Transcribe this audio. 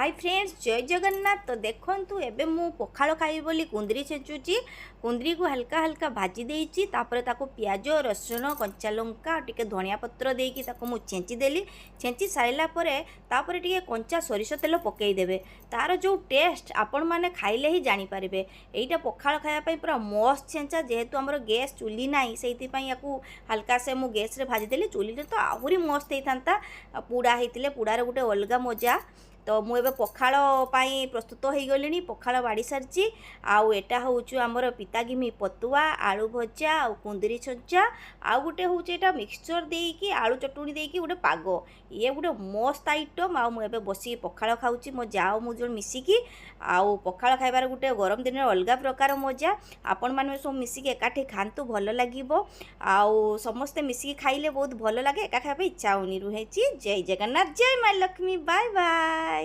High friends, ଜୟ ଜଗନ୍ନାଥ। ତ ଦେଖନ୍ତୁ, ଏବେ ମୁଁ ପଖାଳ ଖାଇବି ବୋଲି କୁନ୍ଦୁରି ଛେଚୁଛି। କୁନ୍ଦୁରିକୁ ହାଲକା ହାଲକା ଭାଜି ଦେଇଛି। ତାପରେ ତାକୁ ପିଆଜ, ରସୁଣ, କଞ୍ଚା ଲଙ୍କା ଆଉ ଟିକେ ଧନିଆ ପତ୍ର ଦେଇକି ତାକୁ ମୁଁ ଛେଞ୍ଚି ଦେଲି। ଛେଞ୍ଚି ସାରିଲା ପରେ ତାପରେ ଟିକେ କଞ୍ଚା ସୋରିଷ ତେଲ ପକାଇଦେବେ। ତାର ଯେଉଁ ଟେଷ୍ଟ, ଆପଣମାନେ ଖାଇଲେ ହିଁ ଜାଣିପାରିବେ। ଏଇଟା ପଖାଳ ଖାଇବା ପାଇଁ ପୁରା ମସ୍ତ ଛେଞ୍ଚା। ଯେହେତୁ ଆମର ଗ୍ୟାସ୍ ଚୁଲି ନାହିଁ, ସେଇଥିପାଇଁ ୟାକୁ ହାଲକା ସେ ମୁଁ ଗ୍ୟାସ୍ରେ ଭାଜିଦେଲି। ଚୁଲିରେ ତ ଆହୁରି ମସ୍ତ ହେଇଥାନ୍ତା। ଆଉ ପୋଡ଼ା ହେଇଥିଲେ ପୋଡ଼ାର ଗୋଟେ ଅଲଗା ମଜା। ତ ମୁଁ ଏବେ ପଖାଳ ପାଇଁ ପ୍ରସ୍ତୁତ ହେଇଗଲିଣି। ପଖାଳ ବାଢ଼ି ସାରିଛି। ଆଉ ଏଇଟା ହେଉଛି ଆମର ପିତାଗିମି ପତୁଆ, ଆଳୁ ଭଜା ଆଉ କୁନ୍ଦୁରି ଛଞ୍ଚା। ଆଉ ଗୋଟେ ହେଉଛି ଏଇଟା ମିକ୍ସଚର୍ ଦେଇକି, ଆଳୁ ଚଟୁଣି ଦେଇକି ଗୋଟେ ପାଗ। ଇଏ ଗୋଟେ ମସ୍ତ ଆଇଟମ୍। ଆଉ ମୁଁ ଏବେ ବସିକି ପଖାଳ ଖାଉଛି, ମୋ ଯାଅ ମୁଁ ଯେଉଁ ମିଶିକି। ଆଉ ପଖାଳ ଖାଇବାର ଗୋଟେ ଗରମ ଦିନରେ ଅଲଗା ପ୍ରକାର ମଜା। ଆପଣମାନେ ସବୁ ମିଶିକି ଏକାଠି ଖାଆନ୍ତୁ, ଭଲ ଲାଗିବ। ଆଉ ସମସ୍ତେ ମିଶିକି ଖାଇଲେ ବହୁତ ଭଲ ଲାଗେ। ଏକା ଖାଇବା ପାଇଁ ଇଚ୍ଛା ହେଉନି। ରୁହେଛି, ଜୟ ଜଗନ୍ନାଥ, ଜୟ ମା ଲକ୍ଷ୍ମୀ, ବାଏ ବାଏ।